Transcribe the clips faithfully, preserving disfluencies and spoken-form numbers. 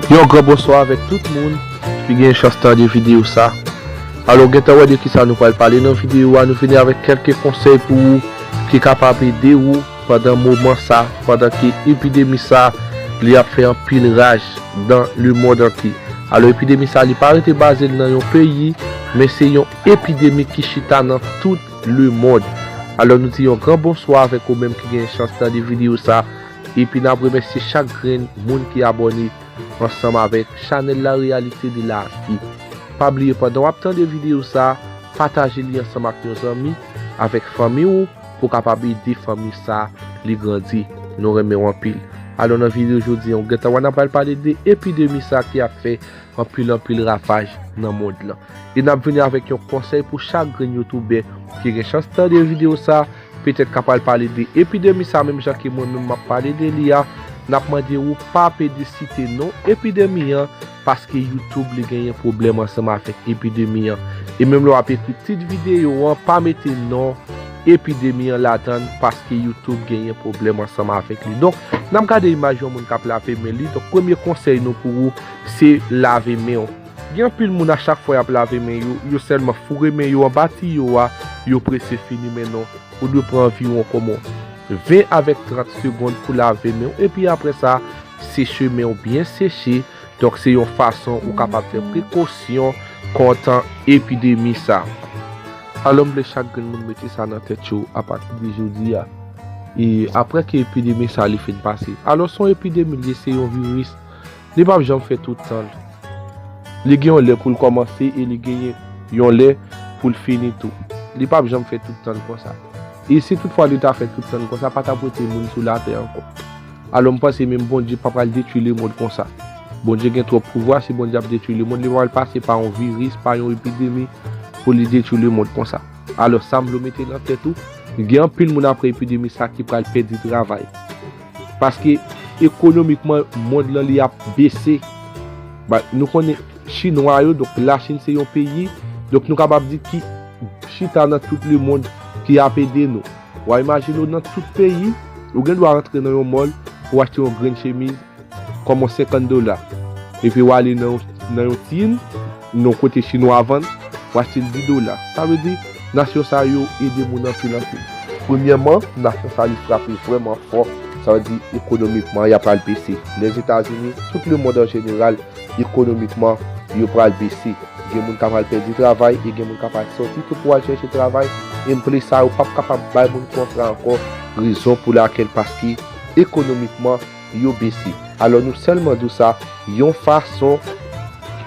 Yon gran bonswa avèk tout moun ki gen chans tande videyo sa. Alò, gentan wè de kisa nou pral pale nan videyo a, nou vini avèk kèlke konsèy pou ou ki kapab ede ou pandan moman sa, pandan ke epidemi sa, li ap fè anpil raj dan lemonn antye. Alò, epidemi sa, li pa rete baze l nan yon peyi, men se yon epidemi ki chita nan tout lemonn. Alò, nou di yon gran bonswa avèk ou menm ki gen chans tande videyo sa, epi n ap remèsye chak grenn moun ki abòne ansanm avèk chanèl La Réalité de la Vie. Pa bliye, pandan w ap tande videyo sa, pataje li ansanm ak yon zanmi, avèk fanmi w, pou w kapab ede fanmi sa li grandi. Nou renmen w anpil. Alò, nan videyo jodi a, ou gentan wè n ap pral pale de epidemi sa ki ap fè anpil, anpil ravaj nan mond lan. E n ap vini avèk yon konsèy pou chak grenn youtubè ki gen chans tande videyo sa, petèt k ap pral pale de epidemi sa, menm jan ke mwen menm m ap pale de li a. N ap mande ou pa pede site non epidemi an, paske YouTube li genyen pwoblèm ansanm avèk epidemi an. E menm lè w ap ekri tit videyo an, pa mete non epidemi an ladan l, paske YouTube genyen pwoblèm ansanm avèk li. Donk, n ap gade imaj yon moun k ap lave men li. Donk, premye konsèy nou pou ou, se lave men w. Gen anpil moun, a chak fwa y ap lave men yo, yo sèlman foure men yo anba tiyo a, yo prese fini, men non. Ou dwe pran anviwon kòman ven avèk trant segonn pou lave men w, epi apre sa, seche men w byen seche. Donk, se yon fason ou kapab fè prekosyon kont epidemi sa. Alò, m vle chak grenn moun mete sa nan tèt yo apati de jodi a. E apre ke epidemi sa li fin pase. Alò, se yon epidemi li ye, se yon viris. Li p ap janm fè tout tan l. Li gen yon lè pou l kòmanse e li genyen yon lè pou l fini tou. Li p ap janm fè tout tan l konsa. E si toutfwa li ta fè tout tan l konsa, pa t ap rete moun sou latè ankò. Alò, m panse menm Bondye pa pral detwi lemonn konsa. Bondye gen twòp pouvwa, si Bondye ap detwi lemonn, li pa pral pase pa yon viris, pa yon epidemi pou li detwi lemonn konsa. Alò, sa m vle w mete nan tèt ou, gen anpil moun apre epidemi sa ki pral pèdi travay. Paske ekonomikman, mond lan li ap bese. Ba, nou konnen Chinwa yo, donk Lachin se yon peyi, donk nou kapab di ki chita nan tout lemonn ki ap ede nou. W a imajine w nan tout peyi, ou gen dwa rantre nan yon mòl, ou achte yon grenn chemiz, kòman senkant dola. Epi w ale nan, nan yon tin, nan yon kote Chinwa vann, w achte l dis dola. Sa vle di, nasyon sa yo ede moun anpil anpil. Premyèman, nasyon sa li frape vrèman fò, sa vle di ekonomikman, y ap al bese. Lèzetazini, tout lemonn an jeneral, ekonomikman, yo pral bese. Gen moun k ap al pèdi travay e gen moun k ap al sòti tou pou al chèche travay. Enplwaye sa yo p ap kapab bay moun kontra ankò, rezon pou lakèl paske ekonomikman, yo bese. Alò, nou sèlman di w sa yon fason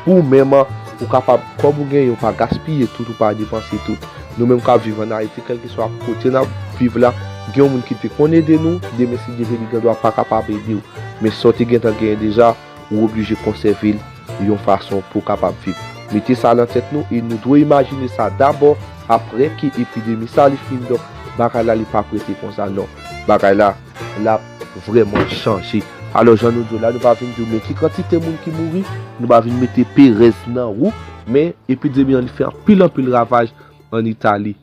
pou ou menm ou kapab, kòb ou genyen, ou pa gaspiye tout, ou pa depanse tout. Nou menm k ap viv ann Ayiti, kèlkeswa kote n ap viv la, gen yon moun ki te konn ede nou, demen si Dye vle li gen dwa pa kapab ede w. Men sa w te gentan genyen deja, ou oblije konsève l yon fason pou w kapab viv. Mete sa nan tèt nou e nou dwe imajine sa dabò, apre ke epidemi sa li fin, donk bagay la li p ap rete konsa non. Bagay la, l ap vrèman chanje. Alò, jan nou di w la, nou pa vin di w men ki kantite moun ki mouri, nou pa vin mete perèz nan ou, men epidemi an li fè anpil, anpil ravaj ann Itali.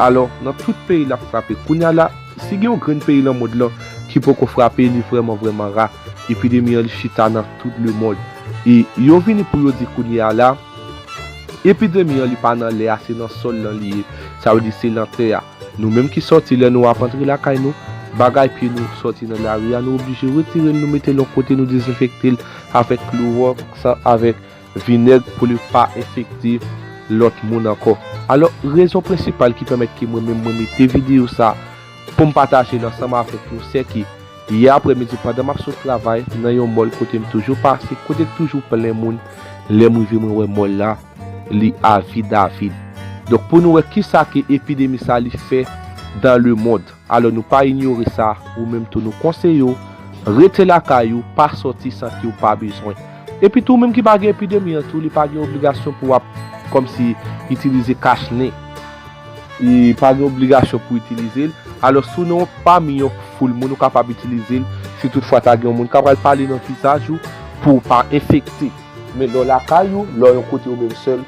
Alò, nan tout peyi l ap frape. Kounye a la, si gen yon grenn peyi nan mond lan ki poko frape, li vrèman, vrèman ra. Epidemi an li chita nan tout lemonn. E yo vini pou yo di kounye a la, epidemi an li pa nan lè a, se nan sòl lan li ye. Sa vle di se nan tè a. Nou menm ki sòti, lè nou ap antre lakay nou, bagay pye nou sòti nan lari a, nou oblije retire l, nou mete l yon kote, nou dezenfekte l avèk klowòks, avèk vinèg pou li pa enfekte lòt moun ankò. Alò, rezon prensipal ki pèmèt ke mwen menm mwen mete videyo sa pou m pataje l ansanm avèk nou, se ke yè aprèmidi pandan m ap sot travay nan yon mòl kote m toujou pase, kote k toujou plen moun, lè m rive mwen wè mòl la, li avid avid. Donk pou nou wè kisa ke epidemi sa li fè dan lemonn. Alò, nou pa inyore sa, ou menm tou nou konseye w, rete lakay ou, pa sòti san ke w pa bezwen. Epi tou, ou menm ki pa gen epidemi an tou, li pa gen obligasyon pou w ap kòmsi itilize kach nen. Li pa gen obligasyon pou itilize l. Alò, si w nan yon pami yon foul moun, ou kapab itilize l, si toutfwa ta gen yon moun k ap pral pale nan vizaj ou pou w pa enfekte. Men lè w lakay ou, lè w yon kote ou menm sèl,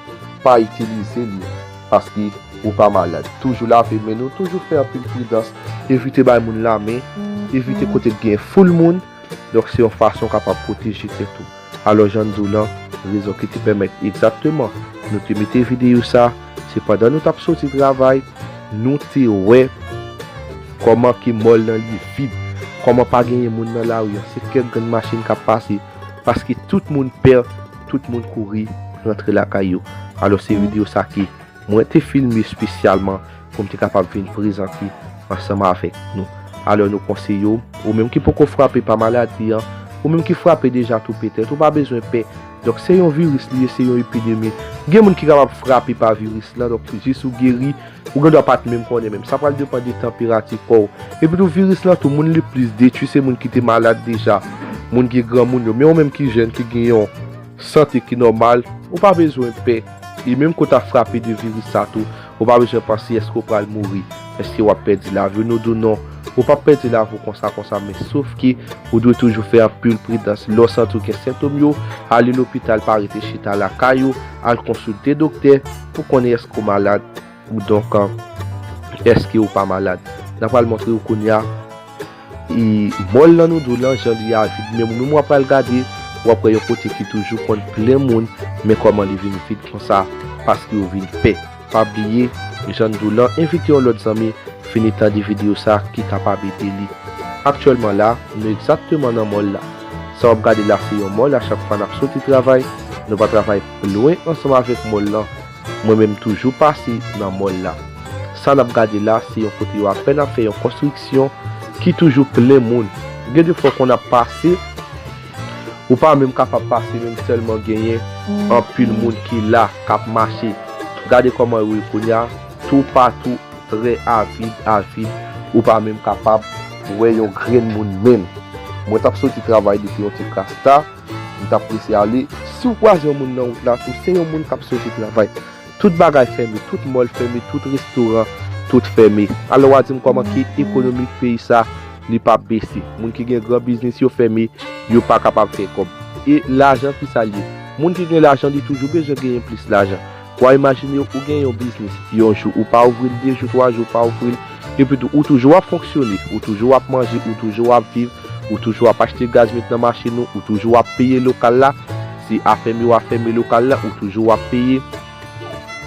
pa itilize li, paske ou pa malad. Toujou lave men nou, toujou fè anpil pridans, evite bay moun lamen, evite kote k gen foul moun. Donk, se yon fason w kapab pwoteje tèt ou. Alò, jan n di w lan, rezon ki te pèmèt egzakteman nou te mete videyo sa, se pandan nou t ap soti travay, nou te wè kòman ke mòl lan li vid, kòman pa genyen moun nan lari an, se kèk grenn machin k ap pase, paske tout moun pè, tout moun kouri rantre lakay yo. Alò, se videyo sa ke mwen te filme espesyalman pou m te kapab vin prezante ansanm avèk nou. Alò, nou konseye w, ou menm ki poko frape pa maladi an, ou menm ki frape deja tou petèt, ou pa bezwen pè. Donk, se yon viris li ye, se yon epidemi. Gen moun ki kapab frape pa viris lan, donk, jis ou geri, ou gendwa pa t menm konnen menm. Sa pral depann de tanperati kò w. Epi tou, viris lan tou, moun li plis detwi, se moun ki te malad deja, moun ki granmoun yo. Men ou menm ki jèn, ki gen yon sante ki nòmal, ou pa bezwen pè. E menm ke w ta frape de viris sa tou, ou pa bezwen panse èske w pral mouri, èske w ap pèdi lavi w. Nou di w non, ou p ap pèdi lavi w konsa konsa, men sof ke ou dwe toujou fè anpil pridans. Lè w santi w gen sentòm yo, ale lopital, pa rete chita lakay ou, al konsilte doktè pou konnen èske w malad. Ou donk, èske ou pa malad? N a pral montre w kounye a, e, mòl lan nou di w lan, jan li a vid, men ou menm w ap pral gade, w ap wè yon kote ki toujou konn plen moun, men kòman li vin vid konsa, paske yo vin pè. Pa bliye, jan n di w lan, envite yon lòt zanmi, vini tande videyo sa ki kapab ede li. Aktyèlman la, nou egzakteman nan mòl la. Sa w ap gade la se yon mòl, a chak fwa n ap soti travay, nou pa travay lwen ansanm avèk mòl lan. Mwen menm toujou pase nan mòl la. Sa n ap gade la, se yon kote yo apèn ap fè yon konstriksyon ki toujou plen moun. Gen de fwa kon ap pase, ou pa menm kapab pase, menm sèlman genyen anpil moun ki la, k ap mache. Gade kòman yo ye kounye a, toupatou, trè avid, avid, ou pa menm kapab wè yon grenn moun menm. Mwen t ap soti travay depi yon ti kras ta, m t ap prese ale. Si w kwaze yon moun nan wout la tou, se yon moun k ap soti travay. Tout bagay fèmen, tout mòl fèmen, tout restoran, tout fèmen. Alò, w a di m kòman ke ekonomi peyi sa, li p ap bese. Moun ki gen gran biznis yo fèmen, yo pa kapab fè kòb. E lajan, kisa l ye? Moun ki gen lajan, li toujou bezwen genyen plis lajan. W a imajine w, ou gen yon biznis, yon jou ou pa ouvri l, de jou, twa jou ou pa ouvri l, epi tou, ou toujou ap fonksyone, ou toujou ap manje, ou toujou ap viv, ou toujou ap achte gaz met nan machin ou, ou toujou ap peye lokal la, si afèmen w afèmen lokal la, ou toujou ap peye.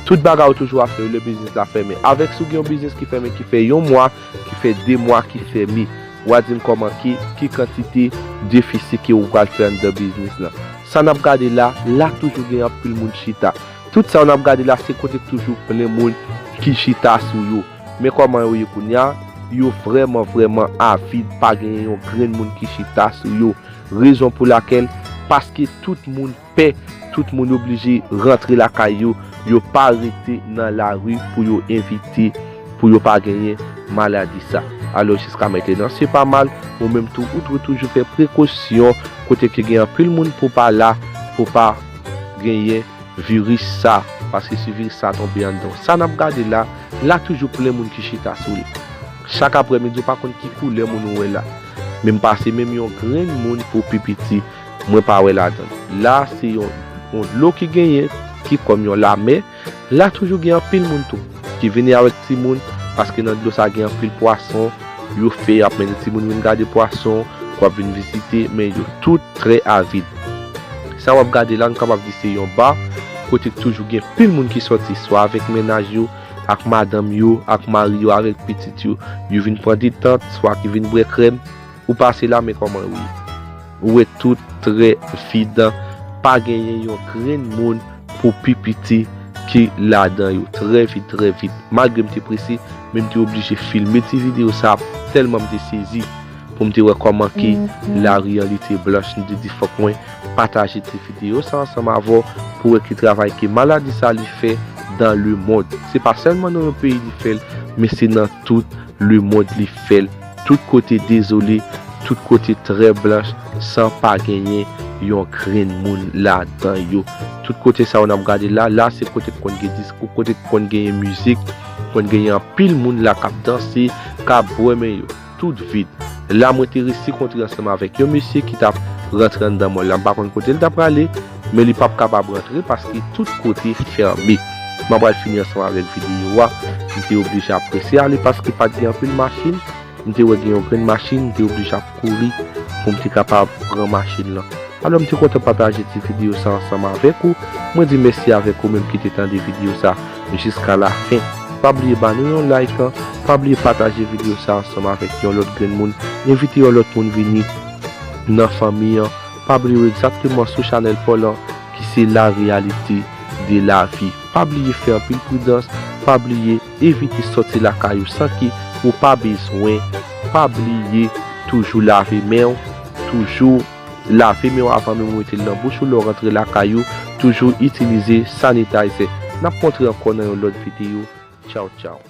Tout bagay ou toujou ap fè, le biznis la fèmen. Avèk si w gen yon biznis ki fèmen, ki fè yon mwa, ki fè de mwa, ki fèmen, w a di m kòman ki, ki kantite defisi ke ou pral fè anndan biznis lan. Sa n ap gade la, la toujou gen anpil moun chita. Tout sa w n ap gade la, se kote k toujou plen moun ki chita sou yo. Men kòman yo ye kounye a, yo vrèman, vrèman avid, pa genyen yon grenn moun ki chita sou yo. Rezon pou lakèl, paske tout moun pè, tout moun oblije rantre lakay yo, yo pa rete nan lari pou yo evite, pou yo pa genyen maladi sa. Alò, jiska mentenan, se pa mal, ou menm tou, ou dwe toujou fè prekosyon, kote ke gen anpil moun pou pa la, pou pa genyen viris sa, paske si viris sa tonbe anndan w. Sa n ap gade la, la toujou plen moun ki chita sou li. Chak aprèmidi, ou pa konn ki koulè moun ou wè la. Men m pase menm yon grenn moun pou pi piti, mwen pa wè ladan l. La, se yon, yon dlo ki genyen, ki kòm yon lamè. La toujou gen anpil moun tou, ki vini avèk timoun, paske nan dlo sa gen anpil pwason, yo fè, y ap mennen timoun vin gade pwason, w ap vin vizite, men yo tout trè avid. Sa w ap gade la, nou kapab di se yon ba, kote k toujou gen pil moun ki sòti, swa avèk mennaj yo, ak madanm yo, ak mari yo, avèk pitit yo, yo vin pran detant, swa ki vin bwè krèm, ou pase la, men kòman yo ye. Ou wè tout trè vid, pa genyen yon grenn moun pou pi piti ki ladan yo. Trè vid, trè vid. Malgre m te prese, men m te oblije filme ti videyo sa, tèlman m te sezi pou m te wè kòman ke lari an li te blanch. M te di fòk mwen pataje ti videyo sa ansanm avè w pou wè ki travay ke maladi sa li fè dans le monde. Se pa sèlman nan yon peyi li fè l, men se nan tout lemond li fè l. Tout kote dezole, tout kote trè blanch, san pa genyen yon grenn moun ladan yo. Tout kote sa yo n ap gade la, la se kote k konn gen diskou, kote k konn genyen mizik, konn genyen anpil moun la k ap danse, k ap bwè, men yo tout vid. La mwen te resi kontre ansanm avèk yon mesye ki t ap rantre anndan mòl la. M pa konn kote l t ap prale, men li p ap kapab rantre paske tout kote fèmen. Mwen pral fini ansanm avèk videyo a. M te oblije ap prese ale paske pa t gen anpil machin. M te wè gen yon grenn machin, m te oblije ap kouri pou m te kapab pran machin lan. Alò, m te kontan pataje ti videyo sa ansanm avèk ou. Mwen di mèsi avèk ou menm ki te tande videyo sa jiska la fen. Pa bliye ba nou yon like, pa bliye pataje videyo sa ansanm avèk yon lòt grenn moun. Envite yon lòt moun vini nan fanmi an. Pa bliye w egzakteman sou chanèl pa w lan ki se la réalité de la vie. Pa bliye fè anpil pridans, pa bliye evite sòti lakay ou san ke ou pa bezwen. Pa bliye toujou lave men w, toujou lave men w avan menm ou mete l nan bouch ou lè w rantre lakay ou, toujou itilize sanitizer. N ap kontre ankò nan yon lòt videyo. Tchaw, tchaw.